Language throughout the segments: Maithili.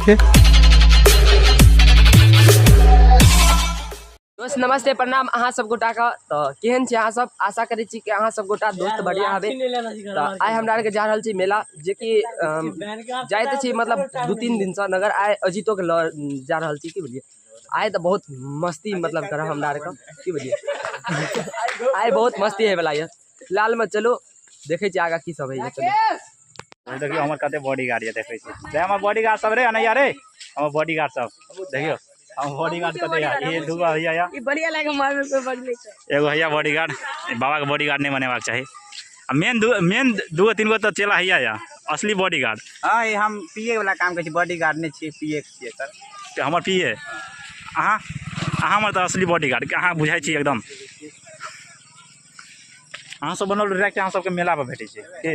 देखे। दोस्त नमस्ते प्रणाम अहाँ सब गोटा के। तो केहन छी अहाँ सब? आशा करै छी कि अहाँ सब गोटा दोस्त बढ़िया हबे। तो आइ हमरा आरके जा रहल छी मेला, जेकि जाइत छी मतलब 2-3 दिन से नगर आइ अजीतो के ल जा रहल छी। की बुझलियै, आइ तऽ बहुत मस्ती मतलब करब हमरा आरके। की बुझलियै, आइ बहुत मस्ती होइवला यऽ। फिलहाल में चलू देखै छी आगाँ की सब होइए। चलू देखियौ हमर कते बॉडीगार्ड यऽ, देखै छी रे हमर बॉडीगार्ड सब रे अनैया रे, हमर बॉडीगार्ड सब देखियौ, हमर बॉडीगार्ड कते यऽ। ये दूगो भैया यऽ, ई बढ़िया लागे मारमे कोई बड़ नहीं छै। एगो हैया बॉडीगार्ड, बाबा के बॉडीगार्ड नहीं बनेबाक चाही। आ मेन दू, मेन दूगो तीन गो तऽ चेला हैया यऽ, असली बॉडीगार्ड। हाँ, ई हम पीए वाला काम करै छी, बॉडीगार्ड नहीं छियै, पीए के छियै सर। तऽ हमर पीए, अहाँ हमर तऽ असली बॉडीगार्ड, अहाँ बुझाइ छी एकदम। अहाँ सब बनल डायरेक्ट अहाँ सबके मेला पर भेटै छै की?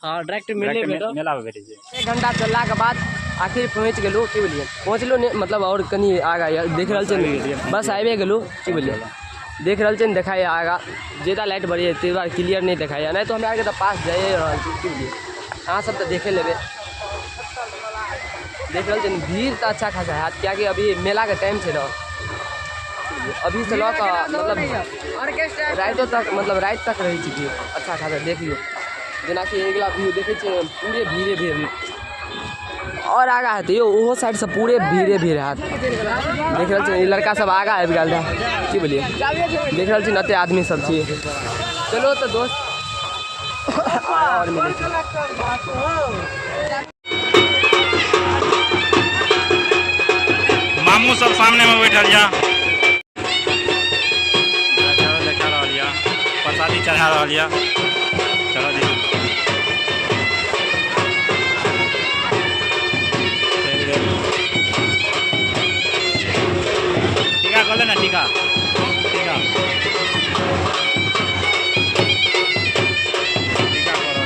हाँ, डायरेक्ट मेले डायरेक्ट भेटत। मेला पर भेटै छै। 1 घंटा चललाके बाद आखिर पहुँच गेलहुँ। की बुझलियै, पहुँचलहुँ नहि मतलब आओर कनि आगाँ यऽ, देख रहल छियै ने, बस आबिए गेलहुँ। की बुझलियै, देख रहल छियै ने, देखाइए आगाँ जेता लाइट बढ़िए ताहि दुआरे क्लियर नहि देखाइए, नहि तऽ हमरा आरके तऽ पास जाइए रहल छी। की बुझलियै, अहाँ सब तऽ देखे लेबै। देख रहल छियै ने, भीड़ तऽ अच्छा खासा हैत, किएकि अभी मेलाके टाइम छै ने। अभी से लऽ कऽ मतलब रातिो तक, मतलब राति तक रहै छै भीड़ अच्छा खासा। देख लियौ, जेनाकि अगिला व्यू देखै छियै, पूरे भीड़े भीड़। आओर आगाँ हेतै यौ, ओहो साइडसँ पूरे भीड़े भीड़ हैत। देख रहल छियै, ई लड़का सब आगाँ आबि गेल रहए। की बोलियै, देख रहल छी एते आदमी सब छी। चलो तऽ दोस्त आओर मिलै छी। मामू सब सामने में बैठल या, देखा रहल या, प्रसादी चढ़ा रहल या। चलो जी टीका खोले ना, टीका टीका टीका करो।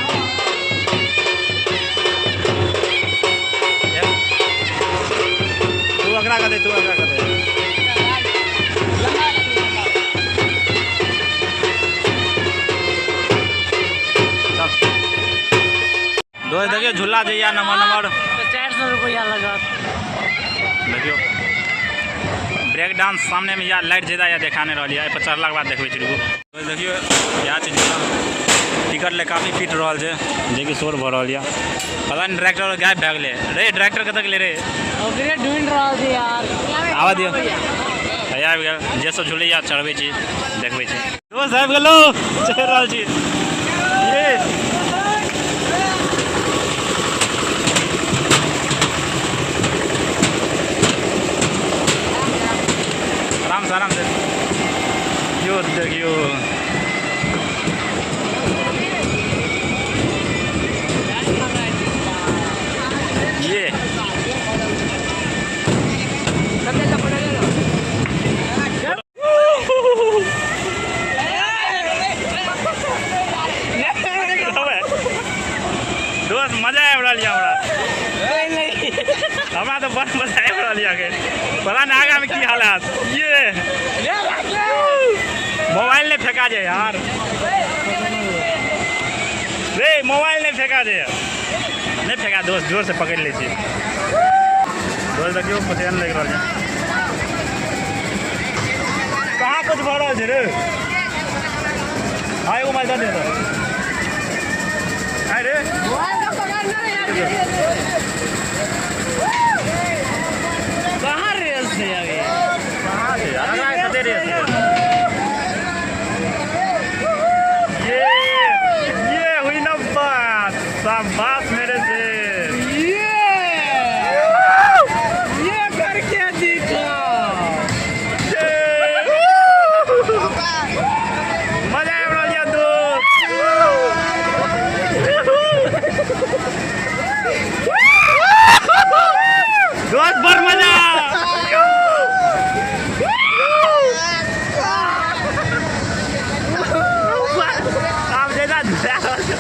तू अगला कर दे, तू अगला कर दे। चल दोस्त देखियो झूला जइया नंबर नंबर 400 रुपया लगत। देखियो ब्रेक डांस सामने में या लाइट ज्यादा या देखाने रहल या, एहि पर चढ़लाके बाद देखबै छी। रुकू दोस्त देखियो यहाँ छै झूला, टिकट ले काफी फिट रहल छै, जेकि शोर भऽ रहल या। पता नहीं डायरेक्टर गायब भए गेलै रे, डायरेक्टर कतऽ गेलै रे? ओकरे ढूंढि रहल छी यार। आबऽ दियौ, हैया आबि गेल। जे सब झूलैया चढ़बै छी, देखबै छी। दोस्त आबि गेलौ, चढ़ि रहल छी। ये आराम से, आराम से यो देखियो। ये दोस्त मजा आबि रहल यऽ हमरा, हमरा तऽ बड़ मजा आबि रहल यऽ। पता नहि आगाँमे की हाल हैत। ये मोबाइल नहि फेका जाए यार रे, मोबाइल नहि फेका जाए, नहि फेका दोस्त, जोर से पकड़ि लै छी। दोस्त देखियौ पसेन लागि रहल छै, कहाँ कुछ भऽ रहल छै रे। हाँ एगो मोबाइल दऽ दे तऽ आइ रे। कहाँ रेस छै अभी? कहाँ छै यार? आगाँ कते रेस छै? ये हुई ना बात, शाबाश मेरे से। ये करके दिखा। ये मजा आबि रहल यऽ दोस्त। दोस्त बड़ मजा। आब जेना झुला रहल छै।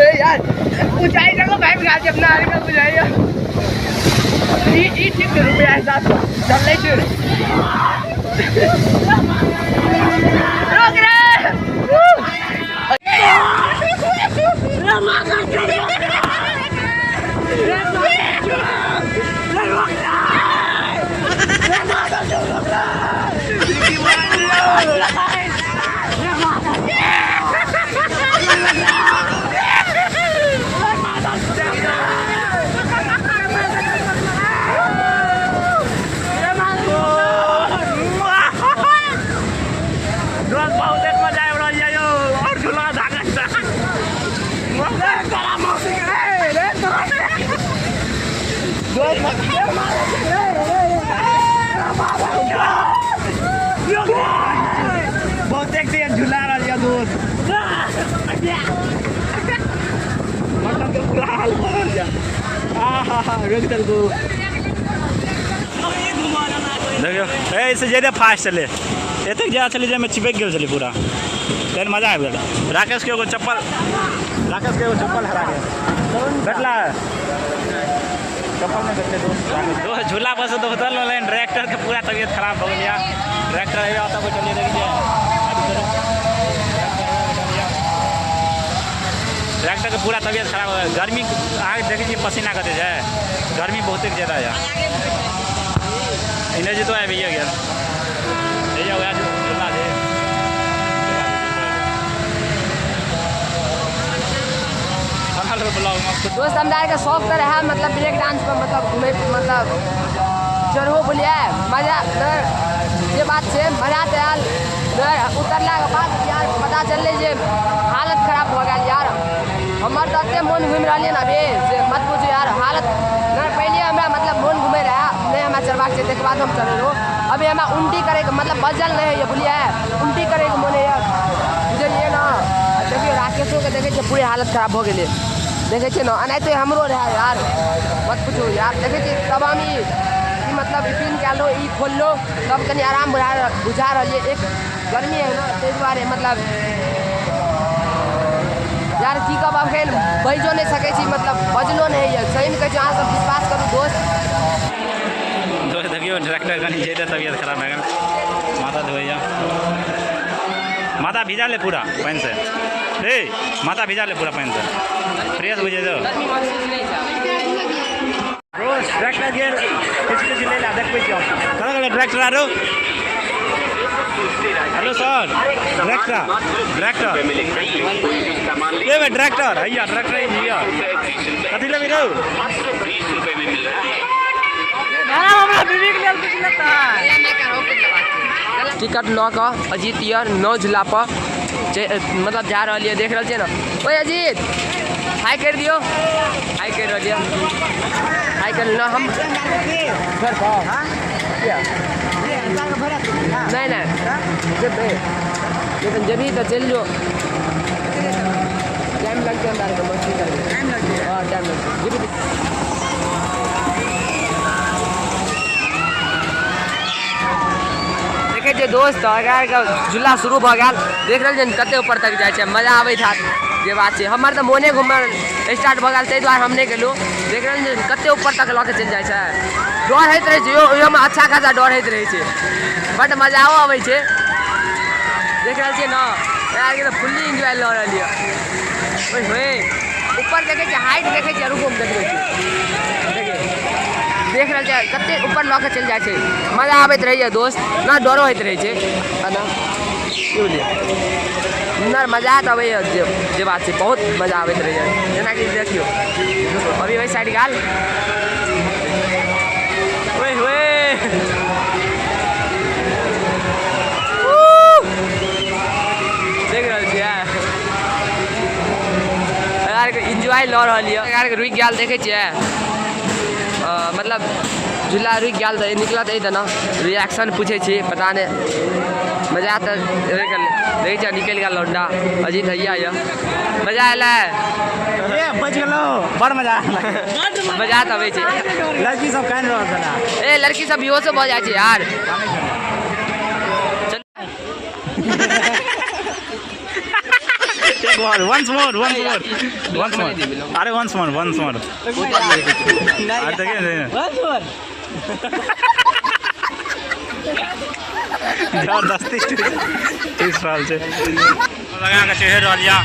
ए यार ऊंचाई जगह भाई गाछ अपना आरे का बुझाइए। ई ई ठीक छै, रुपया हिसाब से चल छै। रोक रे। बहुत मजा आबि रहल यऽ यौ और झूला धागा। बहुते देर झुला रहल यऽ दोस्त, मटन के पूरा हाल भऽ गेल। आ हा हा, रोकि देलको। देखियौ, एहिसँ ज्यादा फास्ट छलै, एतेक ज्यादा छलै जाहिमे चिपकि गेल छलै पूरा, लेकिन मजा आबि गेल। राकेशके एगो चप्पल, राकेशके एगो चप्पल हरा गेल। भेटला चप्पल? नहि भेटलै दोस्त। दोस्त झूला पर से तऽ उतरल रहलै, डायरेक्टरके पूरा तबियत खराब भऽ गेल। यऽ डायरेक्टर अइबे ओतऽ बैठल यऽ, देखै छियै? डायरेक्टरके पूरा तबियत खराब हो गेल। गर्मी अहाँके देखै छियै, पसीना कते छै, गर्मी बहुते ज्यादा यऽ। एने तो आबिए गेल। हैया वएह झूला छै। दोस्त, हमरा आरके शौक तऽ रहए मतलब ब्रेक डांस पर, मतलब घूमे, मतलब चढ़ो बोलिए, मजा जे बात छै, मजा तऽ आयल। उतरलाके बाद यार पता चललै जे हालत खराब भऽ गेल यार। हमर तऽ एते मोन घुमि रहल यऽ ने अभी से मत पूछू यार। हालत नहि, पहिले हमरा मतलब मोन घुमै रहए, नहि हमरा चढ़बाक छै, ताहिके बाद हम चढ़ेलहुँ। अभी हमरा उल्टी करैके मतलब बजल नहि होइए, बुझलियै? उल्टी करैके मोन होइए, बुझलियै ने? देखियौ, राकेशोके देखै छियै, पूरे हालत खराब भऽ गेलै, देखै छियै ने? एनाहिते हमरो रहए यार, मत पूछू यार। देखै छियै, तब हम ई मतलब ई पिन्ह के आलो, ई खोललो, तब कनि आराम बुझा रहल यऽ। एक गर्मी है ने, ताहि दुआरे मतलब यार की कहब, अखन बाजियो नहि सकै छी, मतलब बजलो नहि होइए। सहीमे कहै छी, अहाँसब विश्वास करू दोस्त। दोस्त, देखियौ, डायरेक्टर कनि ज्यादा तबियत खराब भए गेल। माथा धोइया, माथा भिजा ले पूरा पानिसँ रे, माथा भिजा ले पूरा पानिसँ, फ्रेश बुझे जो। गर्मी महसूस नहि छै। दोस्त, डायरेक्टर गेल किछु किछु लै ला, देखबै छी हम। कतऽ गेलै डायरेक्टर आरो? हेलो सर, डायरेक्टर, डायरेक्टर लेबै? डायरेक्टर हैया, डायरेक्टर हिया। कथी लेबै रौ? हमरा बीबी के लेल कुछ लेता। टिकट लऽ कऽ अजीत यार नौ झूला पर मतलब जा रहल यऽ, देख रहल छियै ने? ओए अजीत, हाय करि दियौ, हाय करि रहल यऽ, हाय कर न। हम घर पर किया नहि, नहि जेबै, लेकिन जेबही तऽ चलि जो, टाइम लगतै। हमरा आरके मस्ती करबै। हँ, टाइम लगतै, जेबही तऽ। देखै छियै दोस्त, अगर झूला शुरू भऽ गेल, देख रहल छियै ने, कते ऊपर तक जाइ छै, मजा आबैत हैत, जे बात छै। हमर तऽ मोने घूमल स्टार्ट भऽ गेल, ताहि दुआरे हम नहि गेलहुँ। देख रहल छियै, कते ऊपर तक लऽ के चलि जाइ छै। डर होइत रहै छै यौ, ओहिमे अच्छा खासा डर होइत रहै छै, बड मजाओ अबै छै। देख रहल छियै ने, आरके तऽ फुल्ली एन्जॉय लऽ रहल यऽ। ओए होए, ऊपर देखै छियै, हाइट देखै छियै? रुकू, हम देखबै छी। देखियौ, देख रहल छियै, कते ऊपर लऽ के चलि जाइ छै। मजा आबैत रहैए दोस्त, ना डरो होइत रहै छै है ना? की बुझलियै ना? मजा तऽ अबैए, जे जे बात छै, बहुत मजा आबैत रहैए। जेनाकि देखियौ, अभी ओहि साइड गेल। ओए होए, देख रहल छियै यार, एन्जॉय लऽ रहल यऽ यार। रुकि गेल, देखै छियै? मतलब झूला रुकि गेल तऽ निकलत एहि ने, रिएक्शन पूछै छी। पता नहि, मजा तऽ एबे करलै। देखै छियै, निकलि गेल लौंडा अजीत। हैया यऽ, मजा एलै? ए, बचि गेलौ, बड़ मजा आयल। मजा तऽ अबै छै। लड़की सब कानि रहल छलै। ए, लड़की सब बेहोशो भऽ जाइ छै यार। चल। God, once more, once more, once more. अरे वंस मोर, वंस मोर। अरे देखिए देखिए। Once more. जबरदस्ती चूस रहल छै, लगा के चढ़ि रहल यऽ।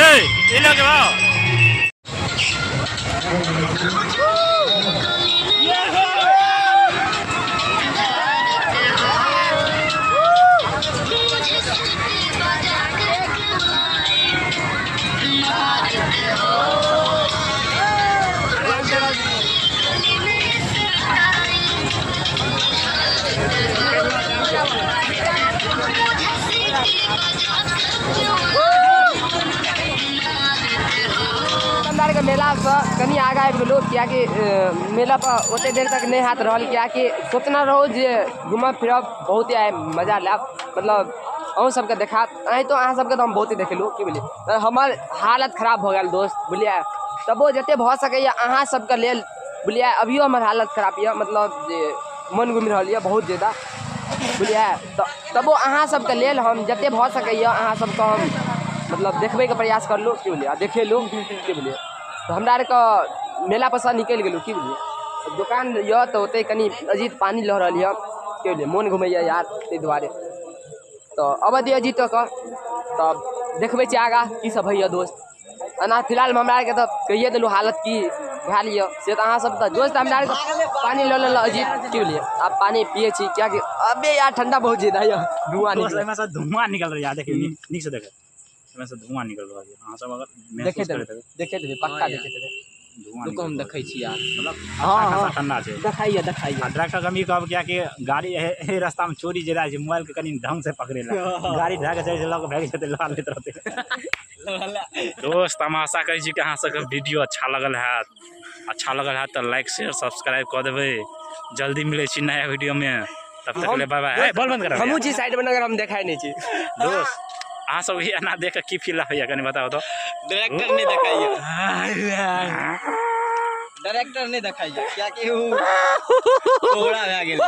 ए ई लग बाओ। दुकानदारके मेलासँ कनि आगाँ आबि गेलहुँ, किएकि मेला पर ओतेक देर तक नहि हैत रहल, किएकि सोचने रहू जे घूमब फिरब, बहुते आइ मजा लायब, मतलब अहूँ सबके देखायब। एनाहितो अहाँ सबके तऽ हम बहुते देखेलहुँ, की बुझलियै। तऽ हमर हालत खराब भऽ गेल दोस्त, बुझलियै। तबो जतेक भऽ सकैए अहाँ सबके लेल, बुझलियै। अभियो हमर हालत खराब यऽ, मतलब जे मन घुमि रहल यऽ बहुत ज्यादा, बुझलियै। तऽ तबो अहाँ सबके लेल हम जतेक भऽ सकैए अहाँ सबके हम मतलब देखबैके प्रयास करलहुँ, की बुझलियै, आ देखेलहुँ, की बुझलियै। तऽ हमरा आरके मेला परसँ निकलि गेलहुँ, की बुझलियै। दोकान यऽ तऽ ओतहि कनि अजीत पानि लऽ रहल यऽ, की बुझलियै, मोन घुमैए यार, ताहि दुआरे। तऽ अबऽ दिअ अजीतोके, तब देखबै छी आगाँ की सब होइए दोस्त। एना फिलहालमे हमरा आरके तऽ कहिए देलहुँ हालत की भेल यऽ, से तऽ अहाँ सब तऽ दोस्त। हमरा आरके पानि लऽ लेलक अजीत, की बुझलियै। आब पानि पियै छी, किएकि अबे यार ठण्डा बहुत ज्यादा यऽ, धुआँ दोस्त निकलै। एहिमे से धुआं निकल रहल यऽ, देखियौ नीक से देखै, एहिमे से धुआं निकल रहल यऽ। अहाँ सब अगर महसूस देखैत करैत हेबै, हेबै, देखैत हेबै, पक्का देखैत हेबै। धुआं रुको, हम निकल रहल देखै छी यार। मतलब हँ, अच्छा खासा हँ। ठंडा छै। देखाइए, देखाइए। आ डायरेक्टर हम ई कहब किएकि गाड़ी एहि रास्तामे चोरी जे रहै छै, मोबाइलके कनि ढंग से पकड़े ला, गाड़ी धए के जाइ छै, लऽ के भागि जेतै, लऽ लैत रहतै। दोस्त, हम आशा करै छी कि अहाँ सबके वीडियो अच्छा लगल हैत। अच्छा लगल हैत तऽ लाइक शेयर सब्सक्राइब कऽ देबै। जल्दी मिलै छी नया वीडियोमे, तब तक के लिए बाय बाय। बॉल बंद कर। हमहूँ छी साइडमे, अगर हम देखाइ नहि छी। दोस्त, अहाँ सब ई एना देख के की फील होइया, कनि बताउ तऽ। डायरेक्टर नहीं देखाइए, डायरेक्टर नहीं देखाइए, कियाकि उ कोहरा भए गेल।